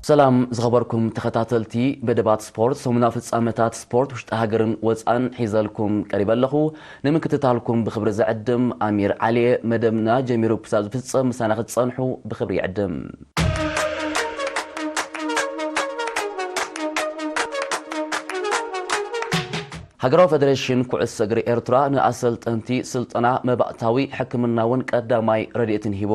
ሰላም ዝኸበርኩም ተኸታተልቲ መደባት ስፖርት፣ ሰሙና ፍጻመታት ስፖርት ውሽጢ ሃገርን ወጻእን ሒዘልኩም ቀሪበ ኣለኹ። ንምክትታልኩም ብኽብሪ ዝዕድም ኣሚር ዓሊየ። መደብና ጀሚሩ ክሳብ ዝፍጸም ምሳና ክትጸንሑ ብኽብሪ ይዕድም። ሃገራዊ ፈደሬሽን ኩዕሶ እግሪ ኤርትራ ንኣሰልጠንቲ ስልጠና መባእታዊ ሕክምናውን ቀዳማይ ረድኤትን ሂቡ።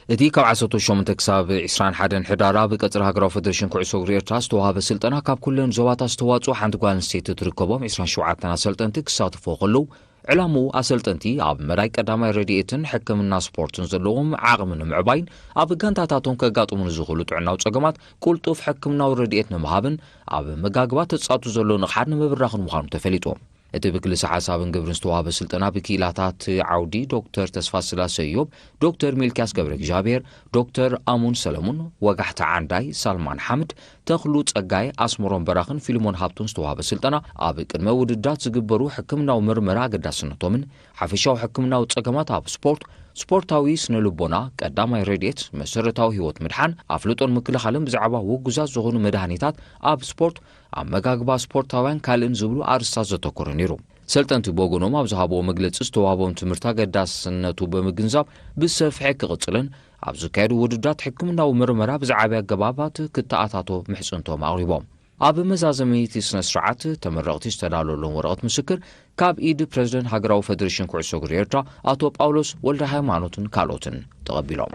እቲ ካብ ዓሰርተ ሸሞንተ ክሳብ ዕስራን ሓደን ሕዳር ኣብ ቀጽሪ ሃገራዊ ፈደሬሽን ኩዕሶ እግሪ ኤርትራ ዝተዋህበ ስልጠና፣ ካብ ኩለን ዞባታት ዝተዋጽኡ ሓንቲ ጓል ኣንስተይቲ ትርከቦም ዕስራን ሸውዓተን ኣሰልጠንቲ ክሳተፍዎ ከለዉ፣ ዕላምኡ ኣሰልጠንቲ ኣብ መዳይ ቀዳማይ ረድኤትን ሕክምና ስፖርትን ዘለዎም ዓቕሚ ንምዕባይን ኣብ ጋንታታቶም ከጋጥሙ ንዝኽእሉ ጥዕናዊ ጸገማት ቅልጡፍ ሕክምናዊ ረድኤት ንምሃብን ኣብ መጋግባ ተጻቱ ዘሎ ንቕሓት ንምብራኽን ምዃኑ ተፈሊጡ። እቲ ብክልሰ ሓሳብን ግብርን ዝተዋህበ ስልጠና ብክኢላታት ዓውዲ ዶክተር ተስፋ ስላሰ እዮብ፣ ዶክተር ሚልኪያስ ገብረ እግዚኣብሔር፣ ዶክተር ኣሙን ሰለሙን፣ ወጋሕታ ዓንዳይ፣ ሳልማን ሓምድ፣ ተኽሉ ጸጋይ፣ ኣስመሮም በራኽን ፊልሞን ሃብቱን ዝተዋህበ ስልጠና፣ ኣብ ቅድመ ውድድራት ዝግበሩ ሕክምናዊ ምርመራ ኣገዳስነቶምን ሓፈሻዊ ሕክምናዊ ጸገማት ኣብ ስፖርት፣ ስፖርታዊ ስነ ልቦና፣ ቀዳማይ ረድኤት፣ መሰረታዊ ህይወት ምድሓን፣ ኣፍልጦን ምክልኻልን ብዛዕባ ውጉዛት ዝኾኑ መድሃኒታት ኣብ ስፖርት፣ ኣመጋግባ ስፖርታውያን ካልእን ዝብሉ ኣርእስታት ዘተኮረ ነይሩ። ሰልጠንቲ ብወገኖም ኣብ ዝሃብዎ መግለጺ፣ ዝተዋህቦም ትምህርቲ ኣገዳስነቱ ብምግንዛብ ብሰፍሐ ክቕጽልን ኣብ ዝካየዱ ውድድራት ሕክምናዊ ምርመራ ብዝዓበየ ኣገባባት ክተኣታቶ ምሕጽንቶም ኣቕሪቦም። ኣብ መዛዘሚ እቲ ስነ ስርዓት ተመረቕቲ ዝተዳለወሎም ወረቐት ምስክር ካብ ኢድ ፕረዚደንት ሃገራዊ ፈደሬሽን ኩዕሶ እግሪ ኤርትራ ኣቶ ጳውሎስ ወልደ ሃይማኖትን ካልኦትን ተቐቢሎም።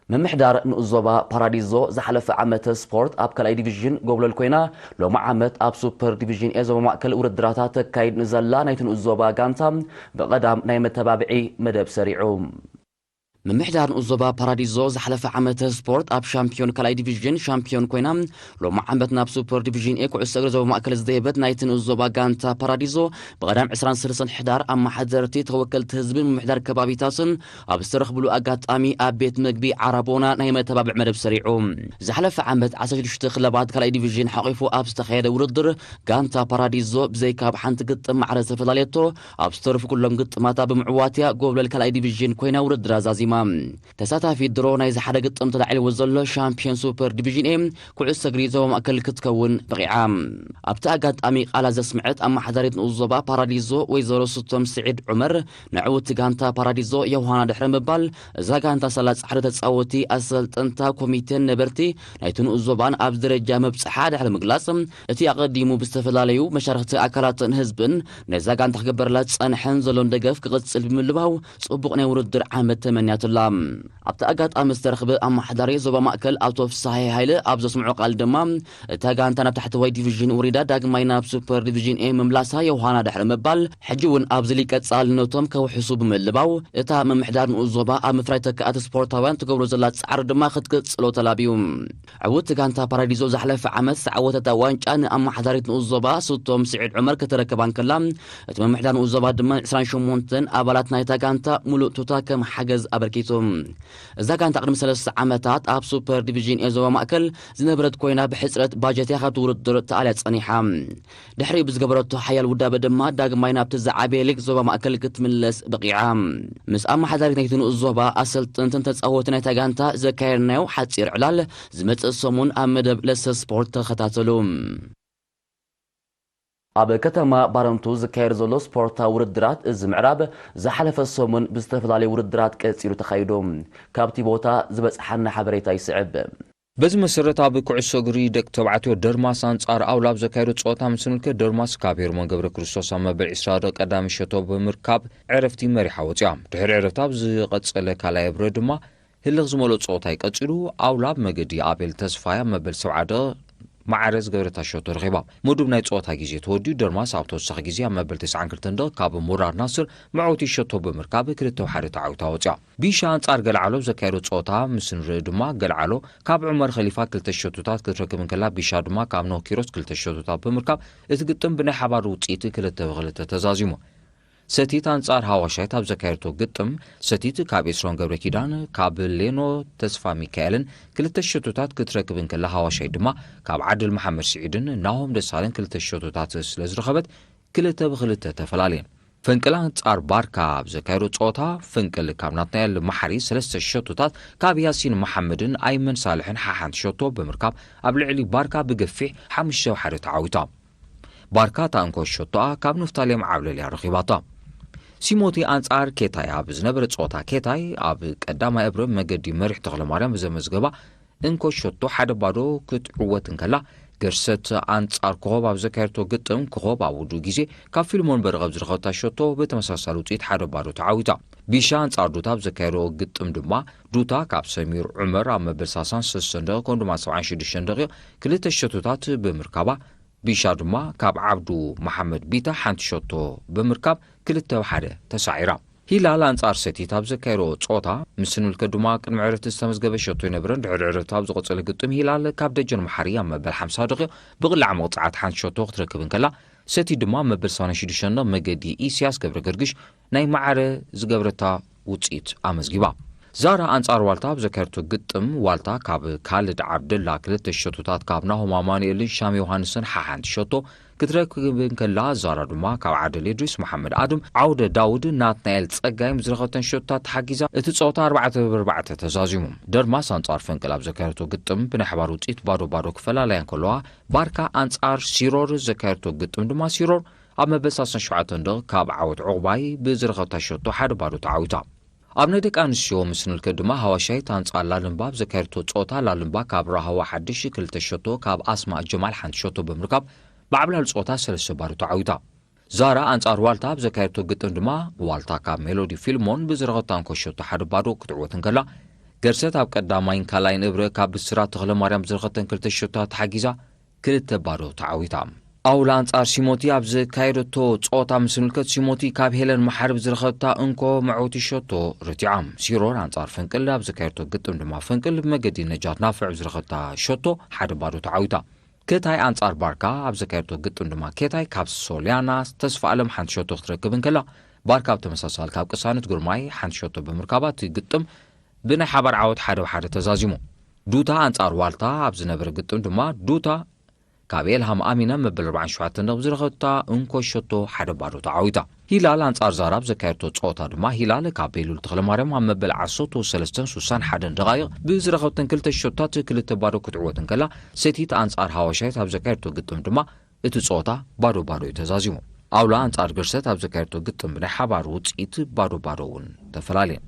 ምምሕዳር ንኡስ ዞባ ፓራዲዞ ዝሓለፈ ዓመተ ስፖርት ኣብ ካልኣይ ዲቪዥን ጎብለል ኮይና፣ ሎሚ ዓመት ኣብ ሱፐር ዲቪዥን ኤ ዞባ ማእከል ውድድራታ ተካይድ ንዘላ ናይቲ ንኡስ ዞባ ጋንታ ብቐዳም ናይ መተባብዒ መደብ ሰሪዑ። ምምሕዳር ንኡስ ዞባ ፓራዲዞ ዝሓለፈ ዓመተ ስፖርት ኣብ ሻምፒዮን ካልኣይ ዲቪዥን ሻምፒዮን ኮይና፣ ሎሚ ዓመት ናብ ሱፐር ዲቪዥን ኤ ኩዕሶ እግሪ ዞባ ማእከል ዝደየበት ናይቲ ንኡስ ዞባ ጋንታ ፓራዲዞ ብቐዳም ዕስራን ሰለስተን ሕዳር ኣመሓደርቲ፣ ተወከልቲ ህዝብን ምምሕዳር ከባቢታትን ኣብ ዝተረኽብሉ ኣጋጣሚ ኣብ ቤት መግቢ ዓራቦና ናይ መተባብዒ መደብ ሰሪዑ። ዝሓለፈ ዓመት ዓሰርተ ሽዱሽተ ክለባት ካልኣይ ዲቪዥን ሓቒፉ ኣብ ዝተኻየደ ውድድር ጋንታ ፓራዲዞ ብዘይካ ኣብ ሓንቲ ግጥም ማዕረ ዝተፈላለየቶ፣ ኣብ ዝተረፉ ኩሎም ግጥማታ ብምዕዋትያ ጎብለል ካልኣይ ዲቪዥን ኮይና ውድድራ ዛዚማ። ተሳታፊ ድሮ ናይዚ ሓደ ግጥም ተላዒልዎ ዘሎ ሻምፒዮን ሱፐር ዲቪዥን ኤ ኩዕሶ እግሪ ዞባ ማእከል ክትከውን በቒዓ። ኣብቲ ኣጋጣሚ ቃላ ዘስምዐት ኣመሓዳሪት ንኡስ ዞባ ፓራዲዞ ወይዘሮ ስቶም ስዒድ ዑመር፣ ንዕውቲ ጋንታ ፓራዲዞ ዮሃና ድሕሪ ምባል፣ እዛ ጋንታ ሳላ ጻዕሪ ተጻወቲ፣ ኣሰልጠንታ፣ ኮሚቴን ነበርቲ ናይቲ ንኡስ ዞባን ኣብዚ ደረጃ ምብጽሓ ድሕሪ ምግላጽ፣ እቲ ኣቐዲሙ ብዝተፈላለዩ መሻርኽቲ ኣካላትን ህዝብን ነዛ ጋንታ ክግበረላ ዝጸንሐን ዘሎን ደገፍ ክቕጽል ብምልባው ጽቡቕ ናይ ውድድር ዓመት ተመንያትላ። ኣብቲ ኣጋጣሚ ዝተረኽበ ኣመሓዳሪ ዞባ ማእከል ኣቶ ፍስሃየ ሃይለ ኣብ ዘስምዖ ቃል ድማ፣ እታ ጋንታ ናብ ታሕተዋይ ዲቪዥን ወሪዳ ዳግማይ ናብ ሱፐር ዲቪዥን ኤ ምምላሳ ዮሃና ድሕሪ ምባል፣ ሕጂ እውን ኣብዚ ሊቀ ጻልነቶም ከውሕሱ ብምልባው፣ እታ ምምሕዳር ንኡስ ዞባ ኣብ ምፍራይ ተካእቲ ስፖርታውያን ትገብሮ ዘላ ጻዕሪ ድማ ክትቅጽሎ ተላብዩ። ዕውቲ ጋንታ ፓራዲዞ ዝሓለፈ ዓመት ዝተዓወተታ ዋንጫ ንኣመሓዳሪት ንኡስ ዞባ ስቶም ስዒድ ዑመር ከተረክባ እንከላ፣ እቲ ምምሕዳር ንኡስ ዞባ ድማ ዕስራን ሸሞንተን ኣባላት ናይታ ጋንታ ሙሉእ ቱታ ከም ሓገዝ ኣበርኪቱ። እዛ ጋንታ ቅድሚ ሰለስተ ዓመታት ኣብ ሱፐር ዲቪዥን ኤ ዞባ ማእከል ዝነበረት ኮይና፣ ብሕጽረት ባጀት እያ ካብቲ ውድድር ተኣልያ ጸኒሓ። ድሕሪኡ ብዝገበረቶ ሓያል ውዳበ ድማ ዳግማይ ናብቲ ዝዓበየ ሊግ ዞባ ማእከል ክትምለስ በቒዓ። ምስ ኣመሓዳሪት ናይቲ ንኡስ ዞባ ኣሰልጠንትን ተጻወትን ናይታ ጋንታ ዘካየድናዮ ሓጺር ዕላል ዝመጽእ ሰሙን ኣብ መደብ ለሰ ስፖርት ተኸታተሉ። ኣብ ከተማ ባረንቱ ዝካየድ ዘሎ ስፖርታዊ ውድድራት እዚ ምዕራብ ዝሓለፈ ሰሙን ብዝተፈላለዩ ውድድራት ቀጺሉ ተኻይዱ። ካብቲ ቦታ ዝበጽሓና ሓበሬታ ይስዕብ። በዚ መሰረት ኣብ ኩዕሶ እግሪ ደቂ ተባዕትዮ ደርማስ ኣንጻር ኣውላ ኣብ ዘካየዶ ጸወታ ምስ ንምልከት ደርማስ ካብ ሄርሞን ገብረ ክርስቶስ ኣብ መበል ዕስራ ደቂ ቀዳሚ ሸቶ ብምርካብ ዕረፍቲ መሪሓ ወጺኣ። ድሕሪ ዕረፍቲ ኣብ ዝቐጸለ ካልኣይ እብረ ድማ ህልኽ ዝመልኦ ጸወታ እዩ ቀጺሉ። ኣውላ ኣብ መገዲ ኣቤል ተስፋይ ኣብ መበል ሰብዓ ደቂ ማዕረ ዝገበረታ ሸቶ ረኺባ። ምዱብ ናይ ጸወታ ግዜ ተወዲኡ ደርማስ ኣብ ተወሳኺ ግዜ ኣብ መበል ተስዓን ክልተን ደቂ ካብ ሙራር ናስር መዐወቲ ሸቶ ብምርካብ ክልተ ብሓደ ተዓዊታ ወጺኣ። ቢሻ ኣንጻር ገልዓሎ ኣብ ዘካየዶ ጸወታ ምስ ንርኢ ድማ ገልዓሎ ካብ ዑመር ኸሊፋ ክልተ ሸቶታት ክትረክብ እንከላ ቢሻ ድማ ካብ ኖህ ኪሮስ ክልተ ሸቶታት ብምርካብ እቲ ግጥም ብናይ ሓባር ውጽኢት ክልተ ብክልተ ተዛዚሙ። ሰቲት ኣንጻር ሃዋሻይት ኣብ ዘካየደቶ ግጥም ሰቲት ካብ ኤስሮን ገብረ ኪዳን ካብ ሌኖ ተስፋ ሚካኤልን ክልተ ሸቶታት ክትረክብ እንከላ ሃዋሻይት ድማ ካብ ዓድል መሓመድ ስዒድን ናሆም ደሳለን ክልተ ሸቶታት ስለ ዝረኸበት ክልተ ብክልተ ተፈላለየን። ፈንቅል ኣንጻር ባርካ ኣብ ዘካየዶ ጸወታ፣ ፈንቅል ካብ ናትናኤል መሓሪ ሰለስተ ሸቶታት፣ ካብ ያሲን መሓመድን ኣይመን ሳልሕን ሓሓንቲ ሸቶ ብምርካብ፣ ኣብ ልዕሊ ባርካ ብገፊሕ ሓሙሽተ ሓደ ተዓዊታ። ባርካ እታ እንኮ ሸቶኣ ካብ ንፍታሌም ዓብለልያ ረኺባታ። ሲሞቲ ኣንጻር ኬታይ ኣብ ዝነበረ ጸወታ፣ ኬታይ ኣብ ቀዳማይ እብረ መገዲ መሪሕ ተኽለማርያም ብዘመዝገባ እንኮ ሸቶ ሓደ ባዶ ክትዕወት እንከላ፣ ገርሰት ኣንጻር ኮኾብ ኣብ ዘካየድቶ ግጥም፣ ኮኾብ ኣብ ውዱእ ግዜ ካብ ፊልሞን በርቐብ ዝረኸብታ ሸቶ ብተመሳሳሊ ውጽኢት ሓደ ባዶ ተዓዊታ። ቢሻ ኣንጻር ዱታ ኣብ ዘካየዶ ግጥም ድማ፣ ዱታ ካብ ሰሚር ዑመር ኣብ መበል ሰላሳን ሰለስተን ደቂቕ፣ ከምኡ ድማ ሰብዓን ሽዱሽተን ደቂቕ ክልተ ሸቶታት ብምርካባ፣ ቢሻ ድማ ካብ ዓብዱ መሓመድ ቢታ ሓንቲ ሸቶ ብምርካብ ክልተ ሓደ ተሳዒራ። ሂላል ኣንጻር ሰቲት ኣብ ዘካየዶ ጸወታ፣ ምስ ንምልከት ድማ ቅድሚ ዕረፍቲ ዝተመዝገበ ሸቶ ኣይነበረን። ድሕሪ ዕረፍቲ ኣብ ዝቐጸለ ግጥም፣ ሂላል ካብ ደጀን መሓሪ ኣብ መበል ሓምሳ ደቂቕ ብቕላዕ መቕጻዕቲ ሓንቲ ሸቶ ክትረክብ እንከላ፣ ሰቲት ድማ ኣብ መበል ሰማንያን ሽዱሽተን መገዲ ኢሳያስ ገብረ ገርግሽ ናይ ማዕረ ዝገብረታ ውጽኢት ኣመዝጊባ። ዛራ ኣንጻር ዋልታ ኣብ ዘካየድቶ ግጥም፣ ዋልታ ካብ ካልድ ዓብደላ ክልተ ሸቶታት፣ ካብ ናሆም ኣማኑኤልን ሻም ዮሃንስን ሓሓንቲ ሸቶ ክትረክብ እንከላ፣ ዛራ ድማ ካብ ዓደል እድሪስ፣ መሓመድ ኣድም፣ ዓውደ ዳውድ፣ ናትናኤል ጸጋይም ዝረኸብተን ሸቶታት ተሓጊዛ እቲ ጸወታ ኣርባዕተ ብኣርባዕተ ተዛዚሙ። ደርማስ ኣንጻር ፈንቅል ኣብ ዘካየድቶ ግጥም ብናይ ሓባር ውጽኢት ባዶ ባዶ ክፈላለያ እንከለዋ፣ ባርካ ኣንጻር ሲሮር ዘካየድቶ ግጥም ድማ፣ ሲሮር ኣብ መበል ሰላሳን ሸውዓተን ደቂቕ ካብ ዓወት ዑቕባይ ብዝረኸብታ ሸቶ ሓደ ባዶ ተዓዊታ። ኣብ ናይ ደቂ ኣንስትዮ ምስ ንምልከት ድማ፣ ሃዋሻይት ኣንጻር ላልምባ ኣብ ዘካየድቶ ጸወታ፣ ላልምባ ካብ ራህዋ ሓድሽ ክልተ ሸቶ፣ ካብ ኣስማእ ጀማል ሓንቲ ሸቶ ብምርካብ ብዓብላል ጸወታ ሰለስተ ባዶ ተዓዊታ። ዛራ ኣንጻር ዋልታ ኣብ ዘካየድቶ ግጥም ድማ፣ ዋልታ ካብ ሜሎዲ ፊልሞን ብዝረኸብታ እንኮ ሸቶ ሓደ ባዶ ክትዕወት እንከላ፣ ገርሰት ኣብ ቀዳማይን ካልኣይን እብረ ካብ ብስራት ተኽለማርያም ዝረኸብተን ክልተ ሸቶታት ተሓጊዛ ክልተ ባዶ ተዓዊታ። ኣውላ ኣንጻር ሲሞቲ ኣብ ዘካየደቶ ጸወታ ምስ ንምልከት፣ ሲሞቲ ካብ ሄለን መሓሪ ብዝረኸብታ እንኮ መዕወቲ ሸቶ ረቲዓ። ሲሮር ኣንጻር ፈንቅል ኣብ ዘካየደቶ ግጥም ድማ፣ ፈንቅል ብመገዲ ነጃት ናፍዕ ብዝረኸብታ ሸቶ ሓደ ባዶ ተዓዊታ። ኬታይ ኣንጻር ባርካ ኣብ ዘካየደቶ ግጥም ድማ፣ ኬታይ ካብ ሶልያና ተስፋ ኣለም ሓንቲ ሸቶ ክትረክብ እንከላ፣ ባርካ ብተመሳሳሊ ካብ ቅሳነት ግርማይ ሓንቲ ሸቶ ብምርካባ፣ እቲ ግጥም ብናይ ሓባር ዓወት ሓደ ብሓደ ተዛዚሙ። ዱታ ኣንጻር ዋልታ ኣብ ዝነበረ ግጥም ድማ፣ ዱታ ካብ ኤልሃም ኣሚና መበል ኣርባዓን ሸውዓተን ነጥቢ ዝረኸብታ እንኮ ሸቶ ሓደ ባዶ ተዓዊታ። ሂላል ኣንጻር ዛራ ኣብ ዘካየድቶ ጸወታ ድማ፣ ሂላል ካብ ቤሉል ተኽለማርያም ኣብ መበል ዓሰርተ ሰለስተን ስሳን ሓደን ደቓይቕ ብዝረኸብተን ክልተ ሸቶታት ክልተ ባዶ ክትዕወት እንከላ፣ ሰቲት ኣንጻር ሃዋሻይት ኣብ ዘካየድቶ ግጥም ድማ፣ እቲ ጸወታ ባዶ ባዶ እዩ ተዛዚሙ። ኣውላ ኣንጻር ገርሰት ኣብ ዘካየድቶ ግጥም ብናይ ሓባር ውጽኢት ባዶ ባዶ እውን ተፈላለየን።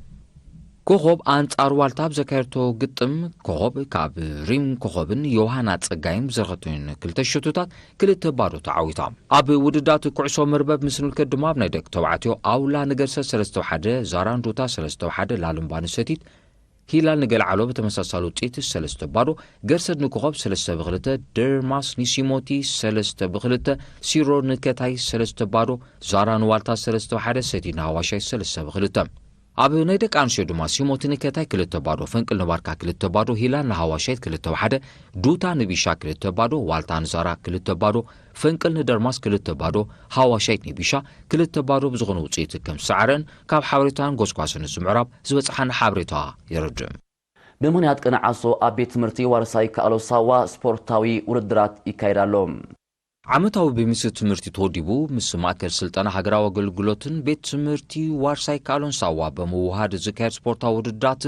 ኮኾብ ኣንጻር ዋልታ ኣብ ዘካየድቶ ግጥም፣ ኮኾብ ካብ ሪም ኮኾብን ዮሃና ጸጋይን ብዝረኸብተን ክልተ ሸቶታት ክልተ ባዶ ተዓዊታ። ኣብ ውድዳት ኩዕሶ መርበብ ምስ ንምልከት ድማ፣ ኣብ ናይ ደቂ ተባዕትዮ፣ ኣውላ ንገርሰት ሰለስተ ሓደ፣ ዛራ ንዱታ ሰለስተ ሓደ፣ ላልምባ ንሰቲት፣ ሂላል ንገልዓሎ ብተመሳሳሊ ውጽኢት ሰለስተ ባዶ፣ ገርሰት ንኮኾብ ሰለስተ ብክልተ፣ ደርማስ ንሲሞቲ ሰለስተ ብክልተ፣ ሲሮር ንከታይ ሰለስተ ባዶ፣ ዛራ ንዋልታ ሰለስተ ሓደ፣ ሰቲት ንሃዋሻይ ሰለስተ ብክልተ። ኣብ ናይ ደቂ ኣንስትዮ ድማ፣ ሲሞቲ ንከታይ ክልተ ባዶ፣ ፈንቅል ንባርካ ክልተ ባዶ፣ ሂላል ንሃዋሻይት ክልተ ሓደ፣ ዱታ ንቢሻ ክልተ ባዶ፣ ዋልታ ንዛራ ክልተ ባዶ፣ ፈንቅል ንደርማስ ክልተ ባዶ፣ ሃዋሻይት ንቢሻ ክልተ ባዶ ብዝኾነ ውጽኢት ከም ዝሰዓረን ካብ ሓበሬታን ጎስጓስን እዚ ምዕራብ ዝበጽሓና ሓበሬታ የረድእ። ብምኽንያት ቅነ ዓሶ ኣብ ቤት ትምህርቲ ዋርሳይ ካኣሎ ሳዋ ስፖርታዊ ውድድራት ይካየድ ኣሎ። ዓመታዊ ብሚኒስትሪ ትምህርቲ ተወዲቡ፣ ምስ ማእከል ስልጠና ሃገራዊ ኣገልግሎትን ቤት ትምህርቲ ዋርሳይ ካኣሎን ሳዋ ብምውሃድ ዝካየድ ስፖርታዊ ውድድራት፣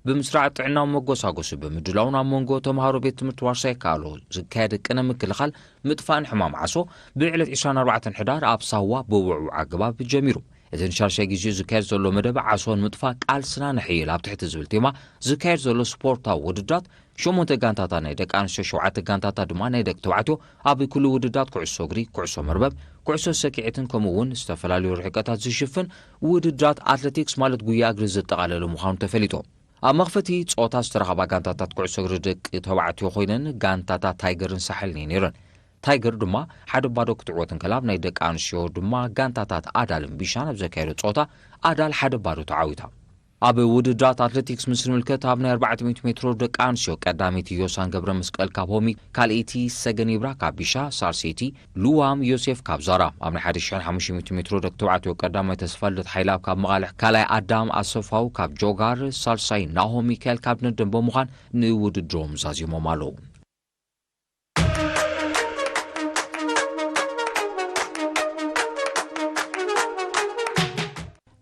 ብምስራዕ ጥዕናዊ መጎሳጎሲ ብምድላውን ኣብ መንጎ ተምሃሮ ቤት ትምህርቲ ዋርሳይ ካኣሎ ዝካየድ ቅነ ምክልኻል ምጥፋእን ሕማም ዓሶ፣ ብዕለት ዕስራን ኣርባዕተን ሕዳር ኣብ ሳዋ ብውዕዉዕ ኣገባብ ጀሚሩ። እቲ ንሻድሻይ ግዜ ዝካየድ ዘሎ መደብ ዓሶ ንምጥፋእ ቃልስና ንሕይል ኣብ ትሕቲ ዝብል ቴማ ዝካየድ ዘሎ ስፖርታዊ ውድድራት፣ ሸሞንተ ጋንታታት ናይ ደቂ ኣንስትዮ፣ ሸውዓተ ጋንታታት ድማ ናይ ደቂ ተባዕትዮ ኣብ ክሉ ውድድራት ኩዕሶ እግሪ፣ ኩዕሶ መርበብ፣ ኩዕሶ ሰኪዔትን ከምኡ እውን ዝተፈላለዩ ርሕቀታት ዝሽፍን ውድድራት ኣትሌቲክስ ማለት ጉያ እግሪ ዘጠቓለለ ምዃኑ ተፈሊጡ። ኣብ መኽፈቲ ጸወታ ዝተረኸባ ጋንታታት ኩዕሶ እግሪ ደቂ ተባዕትዮ ኮይነን፣ ጋንታታት ታይገርን ሳሕልን እየን ነይረን። ታይገር ድማ ሓደ ባዶ ክትዕወት እንከላ፣ ኣብ ናይ ደቂ ኣንስትዮ ድማ ጋንታታት ኣዳልን ቢሻን ኣብ ዘካየዶ ጸወታ፣ ኣዳል ሓደ ባዶ ተዓዊታ። ኣብ ውድድራት ኣትሌቲክስ ምስ ንምልከት፣ ኣብ ናይ ኣርባዕተ ሚእቲ ሜትሮ ደቂ ኣንስትዮ ቀዳመይቲ ዮሳን ገብረ መስቀል ካብ ሆሚ፣ ካልኣይቲ ሰገን ይብራ ካብ ቢሻ፣ ሳልሰይቲ ልዋም ዮሴፍ ካብ ዛራ። ኣብ ናይ ሓደ ሽሕን ሓሙሽተ ሚእቲ ሜትሮ ደቂ ተባዕትዮ ቀዳማይ ተስፋልደት ሓይላብ ካብ መቓልሕ፣ ካልኣይ ኣዳም ኣሰፋው ካብ ጆጋር፣ ሳልሳይ ናሆም ሚካኤል ካብ ነደም ብምዃን ንውድድሮም ዛዚሞም ኣለዉ።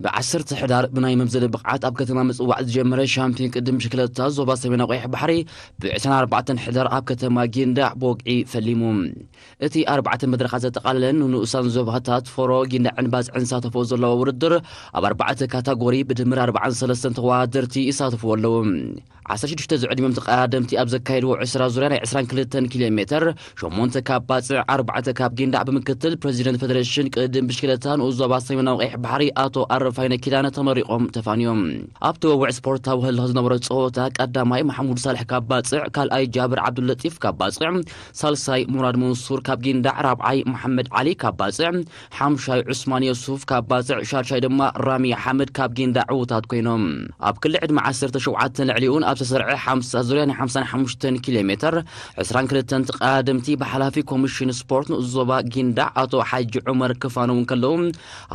ብዓሰርተ ሕዳር ብናይ መምዘኒ ብቕዓት ኣብ ከተማ ምጽዋዕ ዝጀመረ ሻምፒዮን ቅድም ብሽክለታ ዞባ ሰሜናዊ ቀይሕ ባሕሪ፣ ብ ዕስራን ኣርባዕተን ሕዳር ኣብ ከተማ ጊንዳዕ ብወግዒ ፈሊሙ። እቲ ኣርባዕተ መድረኻት ዘጠቓለለን ንንኡሳን ዞባታት ፎሮ፣ ጊንዳዕን ባጽዕን ዝሳተፎ ዘለዎ ውድድር፣ ኣብ ኣርባዕተ ካታጎሪ ብድምር ኣርባዓን ሰለስተን ተወዳደርቲ ይሳተፍዎ ኣለዉ። ዓሰርተ ሽዱሽተ ዝዕድሚኦም ተቐዳደምቲ ኣብ ዘካየድዎ ዕስራ ዙርያ ናይ ዕስራን ክልተን ኪሎ ሜትር፣ ሸሞንተ ካብ ባጽዕ፣ ኣርባዕተ ካብ ጊንዳዕ ብምክትል ፕረዚደንት ፌደሬሽን ቅድም ብሽክለታ ንኡስ ዞባ ሰሜናዊ ቀይሕ ባሕሪ ኣቶ ኣረፋይነ ኪዳነ ተመሪቖም ተፋንዮም። ኣብቲ ወውዕ ስፖርታዊ ህልኽ ዝነበሮ ጸወታ ቀዳማይ ማሕሙድ ሳልሕ ካብ ባጽዕ፣ ካልኣይ ጃብር ዓብዱለጢፍ ካብ ባጽዕ፣ ሳልሳይ ሙራድ መንሱር ካብ ጊንዳዕ፣ ራብዓይ መሓመድ ዓሊ ካብ ባጽዕ፣ ሓምሻይ ዑስማን የሱፍ ካብ ባጽዕ፣ ሻድሻይ ድማ ራሚ ሓመድ ካብ ጊንዳዕ ዕዉታት ኮይኖም። ኣብ ክሊ ዕድመ ዓሰርተ ሸውዓተ ልዕሊኡን ኣብ ዝተሰርዐ ሓምሳ ዙርያ ናይ ሓምሳን ሓሙሽተን ኪሎ ሜትር፣ ዕስራን ክልተን ተቐዳደምቲ ብሓላፊ ኮሚሽን ስፖርት ንኡስ ዞባ ጊንዳዕ ኣቶ ሓጂ ዑመር ክፋነው እንከለዉ፣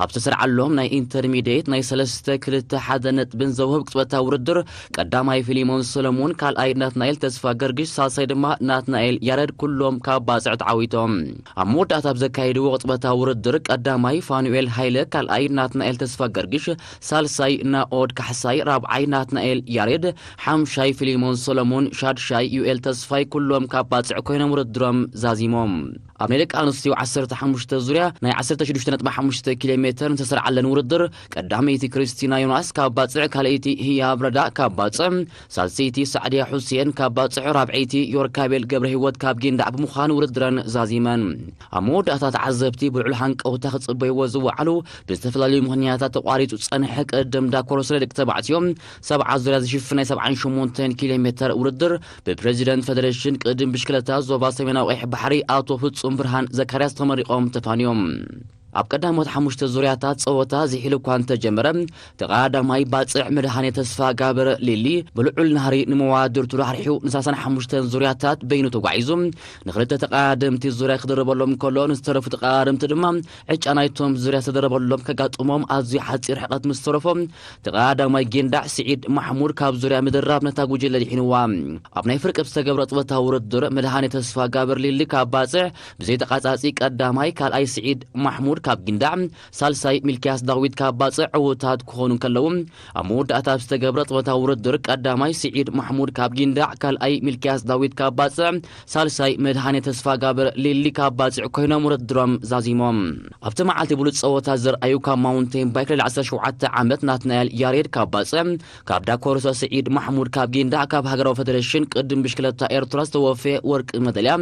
ኣብ ዝተሰርዓሎም ናይ ኢንተርሚዲየት ናይ ሰለስተ ክልተ ሓደ ነጥብን ዘውህብ ቅጽበታዊ ውድድር፣ ቀዳማይ ፊሊሞን ሰለሙን፣ ካልኣይ ናትናኤል ተስፋ ገርግሽ፣ ሳልሳይ ድማ ናትናኤል ያረድ፣ ኩሎም ካብ ባጽዕ ተዓዊቶም። ኣብ መወዳእታ ኣብ ዘካየድዎ ቅጽበታዊ ውድድር፣ ቀዳማይ ፋኑኤል ሃይለ፣ ካልኣይ ናትናኤል ተስፋ ገርግሽ፣ ሳልሳይ ናኦድ ካሕሳይ፣ ራብዓይ ናትናኤል ያሬድ፣ ሓምሻይ ፊሊሞን ሰሎሞን፣ ሻድሻይ ዩኤል ተስፋይ፣ ኩሎም ካብ ባጽዕ ኮይኖም ውድድሮም ዛዚሞም። ኣብ ናይ ደቂ ኣንስትዮ ዓሰርተ ሓሙሽተ ዙርያ ናይ ዓሰርተ ሽዱሽተ ነጥቢ ሓሙሽተ ኪሎ ሜትር ዝተሰርዓለን ውድድር፣ ቀዳመይቲ ክርስቲና ዮናስ ካብ ባጽዕ፣ ካልኣይቲ ህያብ ረዳ ካብ ባጽዕ፣ ሳልሰይቲ ሳዕድያ ሑሴን ካብ ባጽዕ፣ ራብዐይቲ ዮርካቤል ገብረ ህይወት ካብ ጊንዳዕ ብምዃን ውድድረን ዛዚመን። ኣብ መወዳእታ ተዓዘብቲ ብልዑል ሃንቀውታ ክጽበይዎ ዝወዓሉ ብዝተፈላለዩ ምኽንያታት ተቋሪጹ ዝጸንሐ ቅድም ዳኮሮስ ናይ ደቂ ተባዕትዮ ሰብዓ ዙርያ ዝሽፍን ናይ ሰብዓን ሸሞንተን ኪሎ ሜትር ውድድር ብፕረዚደንት ፌደሬሽን ቅድም ብሽክለታ ዞባ ሰሜናዊ ቀይሕ ባሕሪ ኣቶ ፍጹም ብርሃን ዘካርያስ ተመሪቖም ተፋንዮም። ኣብ ቀዳሞት ሓሙሽተ ዙርያታት ጸወታ ዝሒሉ እኳ እንተጀመረ፣ ተቐዳዳማይ ባጽዕ መድሃኔ ተስፋ ጋብር ሊሊ ብልዑል ናህሪ ንመዋድርቱ ራሕሪሑ ንሳልሳን ሓሙሽተን ዙርያታት በይኑ ተጓዒዙ፣ ንኽልተ ተቐዳደምቲ ዙርያ ክደርበሎም ከሎ፣ ንዝተረፉ ተቐዳደምቲ ድማ ዕጫ ናይቶም ዙርያ ዝተደረበሎም ከጋጥሞም ኣዝዩ ሓጺር ርሕቀት ምስ ተረፎ፣ ተቐዳዳማይ ጌንዳዕ ስዒድ ማሕሙድ ካብ ዙርያ ምድራብ ነታ ጉጅለ ድሒንዋ። ኣብ ናይ ፍርቂ ዝተገብረ ቅጽበታዊ ውድድር፣ መድሃኔ ተስፋ ጋብር ሊሊ ካብ ባጽዕ ብዘይተቓጻጺ ቀዳማይ፣ ካልኣይ ስዒድ ማሕሙድ ካብ ጊንዳዕ፣ ሳልሳይ ሚልክያስ ዳዊት ካብ ባጽዕ ዕዉታት ክኾኑ እንከለዉ፣ ኣብ መወዳእታ ኣብ ዝተገብረ ቅጽበታዊ ውድድር ቀዳማይ ስዒድ ማሕሙድ ካብ ጊንዳዕ፣ ካልኣይ ሚልክያስ ዳዊት ካብ ባጽዕ፣ ሳልሳይ መድሃኔ ተስፋ ጋብር ሊሊ ካብ ባጽዕ ኮይኖም ውድድሮም ዛዚሞም። ኣብቲ መዓልቲ ብሉጽ ጸወታ ዘርኣዩ ካብ ማውንቴን ባይክ ልዕሊ ዓሰርተ ሸውዓተ ዓመት ናትናኤል ያሬድ ካብ ባጽዕ፣ ካብ ዳኮርሶ ስዒድ ማሕሙድ ካብ ጊንዳዕ፣ ካብ ሃገራዊ ፌደሬሽን ቅድም ብሽክለታ ኤርትራ ዝተወፈየ ወርቂ መዳልያ፣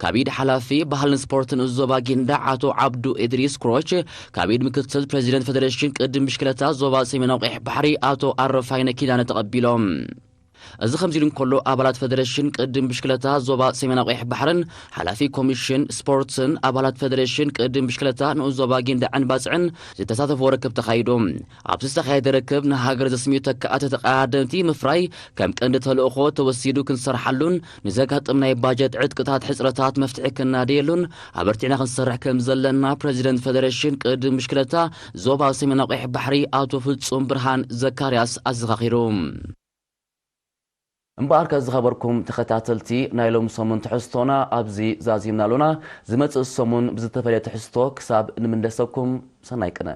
ካብ ኢድ ሓላፊ ባህልን ስፖርትን ዞባ ጊንዳዕ ኣቶ ዓብዱ ኢድሪስ ክሮች፣ ካብ ኢድ ምክትል ፕረዚደንት ፌደሬሽን ቅድም ብሽክለታ ዞባ ሰሜናዊ ቀይሕ ባሕሪ ኣቶ ኣረፋይነ ኪዳነ ተቐቢሎም። እዚ ከምዚ ኢሉ እንከሎ፣ ኣባላት ፌደሬሽን ቅድም ብሽክለታ ዞባ ሰሜናዊ ቀይሕ ባሕርን ሓላፊ ኮሚሽን ስፖርትን ኣባላት ፌደሬሽን ቅድም ብሽክለታ ንኡስ ዞባ ጊንዳዕን ባጽዕን ዝተሳተፍዎ ርክብ ተኻይዱ። ኣብዚ ዝተኻየደ ርክብ፣ ንሃገር ዘስምዩ ተካኣቲ ተቐዳደምቲ ምፍራይ ከም ቀንዲ ተልእኾ ተወሲዱ ክንሰርሓሉን ንዘጋጥም ናይ ባጀት ዕጥቅታት ሕጽረታት መፍትሒ ክናደየሉን ኣበርቲዕና ክንሰርሕ ከም ዘለና ፕረዚደንት ፌደሬሽን ቅድም ብሽክለታ ዞባ ሰሜናዊ ቀይሕ ባሕሪ ኣቶ ፍጹም ብርሃን ዘካርያስ ኣዘኻኺሩ። እምበኣርከ ዝኸበርኩም ተኸታተልቲ፣ ናይ ሎሚ ሰሙን ትሕዝቶና ኣብዚ ዛዚምና ኣሎና። ዝመጽእ ሰሙን ብዝተፈለየ ትሕዝቶ ክሳብ ንምለሰኩም፣ ሰናይ ቅነ።